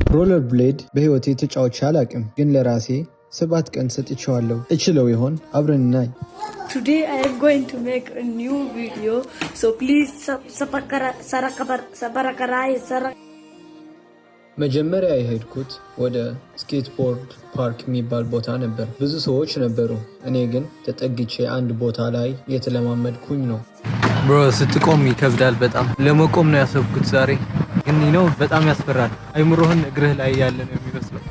Roller blade በህይወቴ ተጫውቼ አላቅም፣ ግን ለራሴ 7 ቀን ሰጥቼዋለሁ። እችለው ይሆን? አብረን እናይ። Today I am going to make a new video, so please subscribe, sara. መጀመሪያ የሄድኩት ወደ skateboard park የሚባል ቦታ ነበር። ብዙ ሰዎች ነበሩ። እኔ ግን ተጠግቼ አንድ ቦታ ላይ እየተለማመድኩኝ ነው። Bro፣ ስትቆም ይከብዳል በጣም። ለመቆም ነው ያሰብኩት ዛሬ፣ ግን ነው በጣም ያስፈራል። አይምሮህን እግርህ ላይ ያለ ነው የሚመስለው።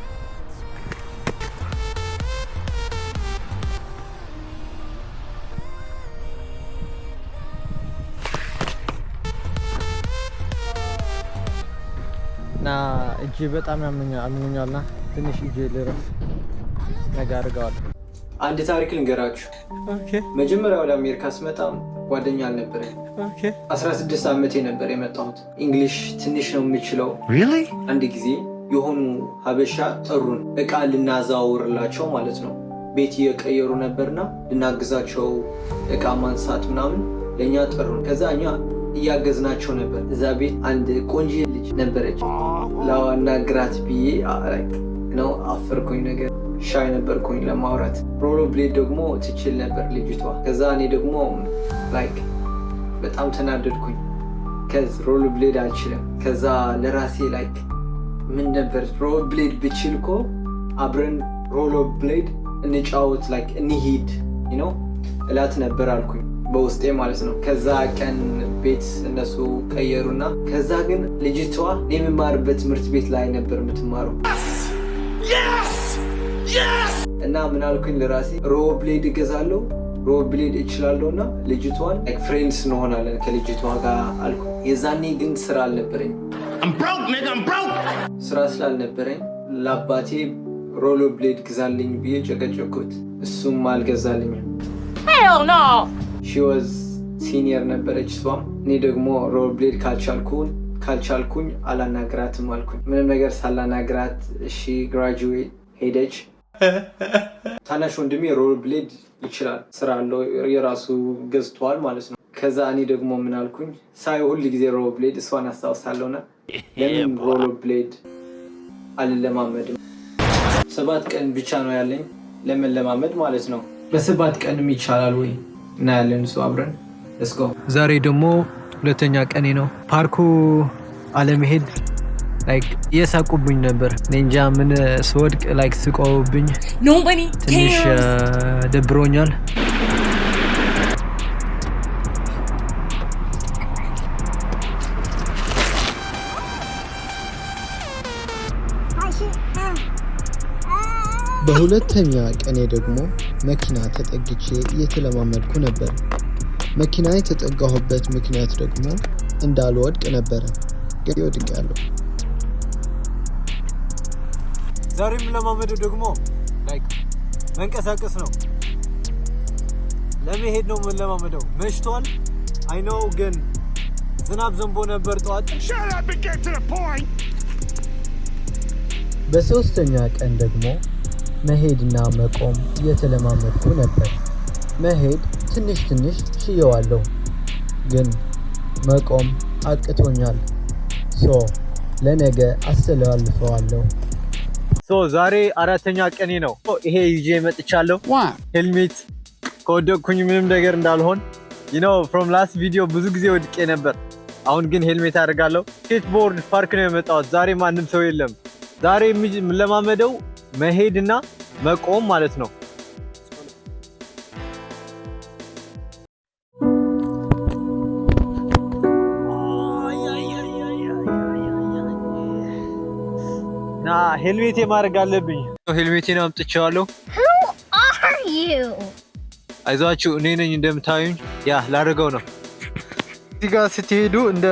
እና እጄ በጣም ያመኛል አሞኛልና ትንሽ እጄ ልረፍ፣ ነገ አድርገዋለሁ። አንድ ታሪክ ልንገራችሁ። መጀመሪያ ወደ አሜሪካ ስመጣ ጓደኛ አልነበረኝ። 16 ዓመቴ ነበር የመጣሁት። English ትንሽ ነው የምችለው። አንድ ጊዜ የሆኑ ሀበሻ ጠሩን፣ እቃ ልናዘዋውርላቸው ማለት ነው። ቤት እየቀየሩ ነበርና ልናግዛቸው እቃ ማንሳት ምናምን ለእኛ ጠሩን። ከዛ እኛ እያገዝናቸው ነበር። እዛ ቤት አንድ ቆንጆ ልጅ ነበረች። ላናግራት ብዬ ነው አፈርኩኝ ነገር shy ነበርኩኝ ለማውራት። Roller blade ደግሞ ትችል ነበር ልጅቷ። ከዛ እኔ ደግሞ like በጣም ተናደድኩኝ። 'Cause roller blade አልችልም። ከዛ ለራሴ like ምን ነበር roller blade ብችል እኮ አብረን roller blade እንጫወት፣ like እንሂድ እላት ነበር አልኩኝ በውስጤ ማለት ነው። ከዛ ቀን ቤት እነሱ ቀየሩና ከዛ ግን ልጅቷ የምማርበት ትምህርት ቤት ላይ ነበር የምትማረው። እና ምን አልኩኝ ለራሴ፣ roller blade እገዛለሁ፣ roller blade እችላለሁ እና ልጅቷን friends እንሆናለን ከልጅቷ ጋር አልኩ። የዛኔ ግን ስራ አልነበረኝ። ስራ ስላልነበረኝ ለአባቴ roller blade ግዛልኝ ብዬ ጨቀጨኩት። እሱም አልገዛልኝም። She was senior ነበረች እሷም። እኔ ደግሞ roller blade ካልቻልኩኝ አላናግራትም አልኩኝ። ምንም ነገር ሳላናግራት she graduate ሄደች። ታናሽ ወንድሜ roller blade ይችላል፣ ስራ አለው፣ የራሱ ገዝቷል ማለት ነው። ከዛ እኔ ደግሞ ምን አልኩኝ፣ ሳይ ሁል ጊዜ roller blade እሷን አስታውሳለሁና ለምን roller blade አልለማመድም? 7 ቀን ብቻ ነው ያለኝ ለመለማመድ ማለት ነው። በ7 ቀንም ይቻላል ወይ እናያለን። እሱ አብረን let's go። ዛሬ ደግሞ ሁለተኛ ቀኔ ነው። ፓርኩ አለመሄድ like እየሳቁብኝ ነበር። እኔ እንጃ ምን ስወድቅ like ስቆብኝ Nobody ትንሽ cares. ደብሮኛል። በሁለተኛ ቀኔ ደግሞ መኪና ተጠግቼ እየተለማመድኩ ነበር። መኪና የተጠጋሁበት ምክንያት ደግሞ እንዳልወድቅ ነበረ። ግን ወድቄያለሁ። ዛሬ የምለማመደው ደግሞ like መንቀሳቀስ ነው። ለመሄድ ነው የምለማመደው። መሽቷል፣ I know፣ ግን ዝናብ ዘንቦ ነበር ጠዋት። በሶስተኛ ቀን ደግሞ መሄድና መቆም እየተለማመድኩ ነበር። መሄድ ትንሽ ትንሽ ችየዋለሁ፣ ግን መቆም አቅቶኛል። So ለነገ አስተላልፈዋለሁ። So ዛሬ አራተኛ ቀኔ ነው። ይሄ ይዤ መጥቻለሁ። ሄልሜት ከወደቅኩኝ ምንም ነገር እንዳልሆን። From last video ብዙ ጊዜ ወድቄ ነበር። አሁን ግን ሄልሜት አደርጋለሁ። Skateboard park ነው የመጣሁት። ዛሬ ማንም ሰው የለም። ዛሬ የምለማመደው መሄድና መቆም ማለት ነው። እና ሄልሜቴ ማድረግ አለብኝ። ሄልሜቴን አምጥቼዋለሁ። Who are you? አይዟችሁ፣ እኔ ነኝ እንደምታዩኝ። Yeah፣ ላደርገው ነው። እዚህ ጋር ስትሄዱ እንደ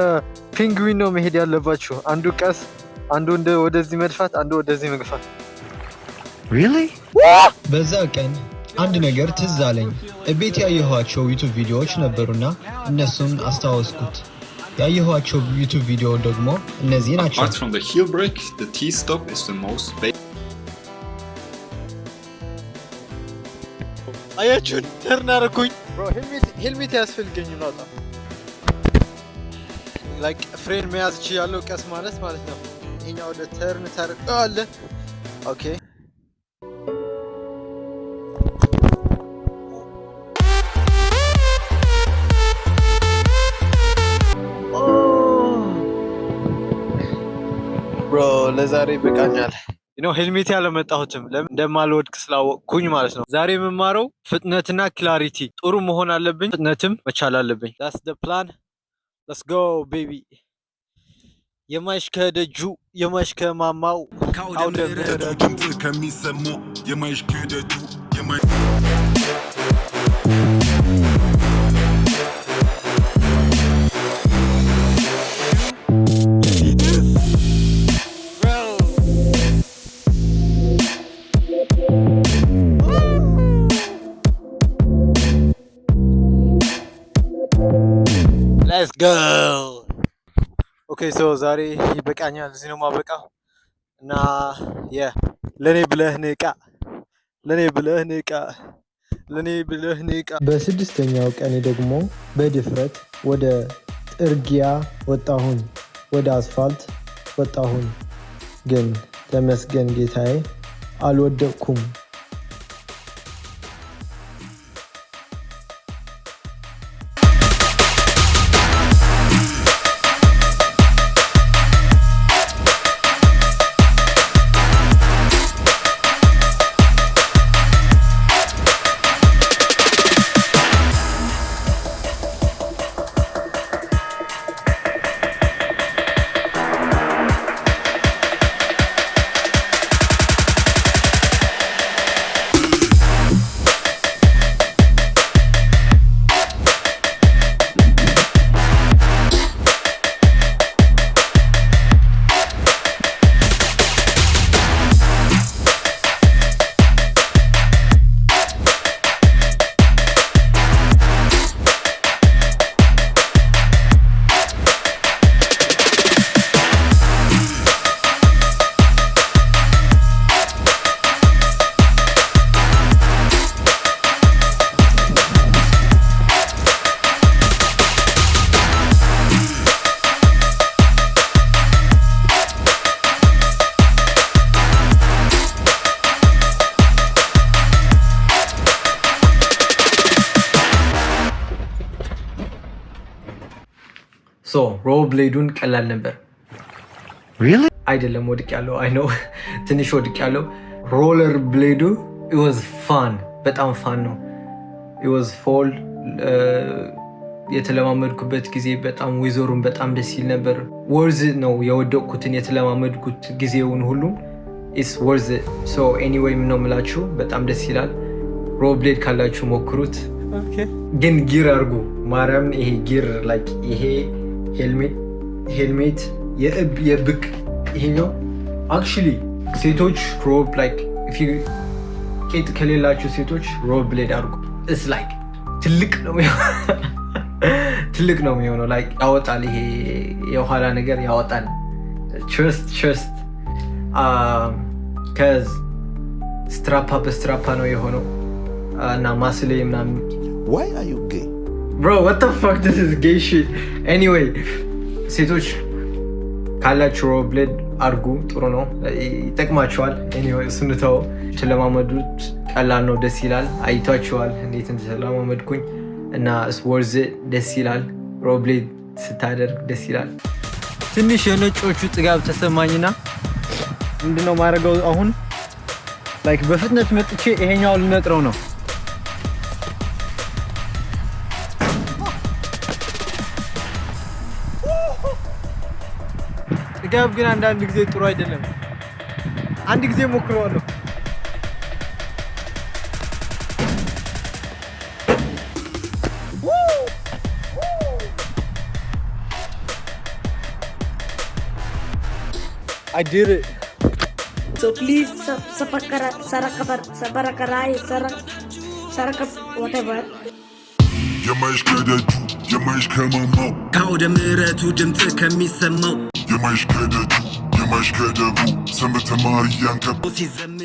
ፒንግዊን ነው መሄድ ያለባችሁ። አንዱ ቀስ፣ አንዱ እንደ ወደዚህ መድፋት፣ አንዱ ወደዚህ መግፋት። በዛ ቀን አንድ ነገር ትዝ አለኝ። እቤት ያየኋቸው YouTube ቪዲዮዎች ነበሩና እነሱን አስታወስኩት። ያየኋቸው YouTube ቪዲዮ ደግሞ እነዚህ ናቸው። Apart from the heel brake, the T-stop is the most አያችሁን? Turn አደረኩኝ። ሄልሜት ያስፈልገኝ ነው። Like ፍሬን መያዝ ችያለሁ፣ ቀስ ማለት ማለት ነው። ይሄኛው ወደ turn ታደርገዋለህ። Okay, bro, ለዛሬ ይበቃኛል። Helmet ያለመጣሁትም ለምን እንደማልወድቅ ስላወቅኩኝ ማለት ነው። ዛሬ የምማረው ፍጥነትና clarity ጥሩ መሆን አለብኝ፣ ፍጥነትም መቻል አለብኝ። That's the plan. Let's go, baby. የማይሽ ከደጁ የማይሽ ከማማው ከአውደ ምሕረቱ ድምፅ ከሚሰማው የማይሽ ከደጁ የማይ Bro. Let's go. Okay, so ዛሬ ይበቃኛል። እዚህ ነው ማበቃው እና yeah, ለኔ ብለህ ንቃ፣ ለኔ ብለህ ንቃ፣ ለኔ ብለህ ንቃ። በስድስተኛው ቀኔ ደግሞ በድፍረት ወደ ጥርጊያ ወጣሁኝ፣ ወደ አስፋልት ወጣሁኝ። ግን ተመስገን ጌታዬ አልወደቅኩም። So rollerblade ኡን ቀላል ነበር። አይደለም ወድቄያለው፣ I know ትንሽ ወድቄያለው። Rollerblade ኡ was fun፣ በጣም fun ነው። Was fall የተለማመድኩበት ጊዜ በጣም ወይዘሩን በጣም ደስ ይል ነበር። Worth ነው የወደቅኩትን የተለማመድኩት ጊዜውን ሁሉም it's worth. So anyway ነው የምላችሁ በጣም ደስ ይላል። Rollerblade ካላችሁ ሞክሩት፣ ግን gear አድርጉ። ማርያምን ይሄ gear like ይሄ ሄልሜት የብቅ ይሄኛው actually ሴቶች roll like ቂጥ ከሌላችሁ ሴቶች rollerblade አድርጉ። It's like ትልቅ ነው የሚሆነው። Like ያወጣል፣ ይሄ የኋላ ነገር ያወጣል። Trust 'cause ስትራፓ በስትራፓ ነው የሆነው እና muscle ኤ ምናምን። Why are you gay? Bro, what the fuck? This is gay shit. Anyway, ሴቶች ካላችሁ rollerblade አድርጉ፣ ጥሩ ነው፣ ይጠቅማችኋል። Anyway እሱን ተው፣ ተለማመዱት። ቀላል ነው፣ ደስ ይላል። አይታችኋል እንዴት እንደተለማመድኩኝ እና worth ደስ ይላል። Rollerblade ስታደርግ ደስ ይላል። ትንሽ የነጮቹ ጥጋብ ተሰማኝና ምንድነው ማድረገው አሁን like በፍጥነት መጥቼ ይሄኛው ልነጥረው ነው። ጥጋብ ግን አንዳንድ ጊዜ ጥሩ አይደለም። አንድ ጊዜ ሞክረዋለሁ። I did it. So please subscribe, Saraka, whatever. የማይሽ ከደጁ የማይሽ ከማማው ከአውደ ምሕረቱ ድምፅ ከሚሰማው የማይሽ ከደጁ የማይሽ ከደቡ ሰንበት ተማሪ ያንከ ሲዘምር።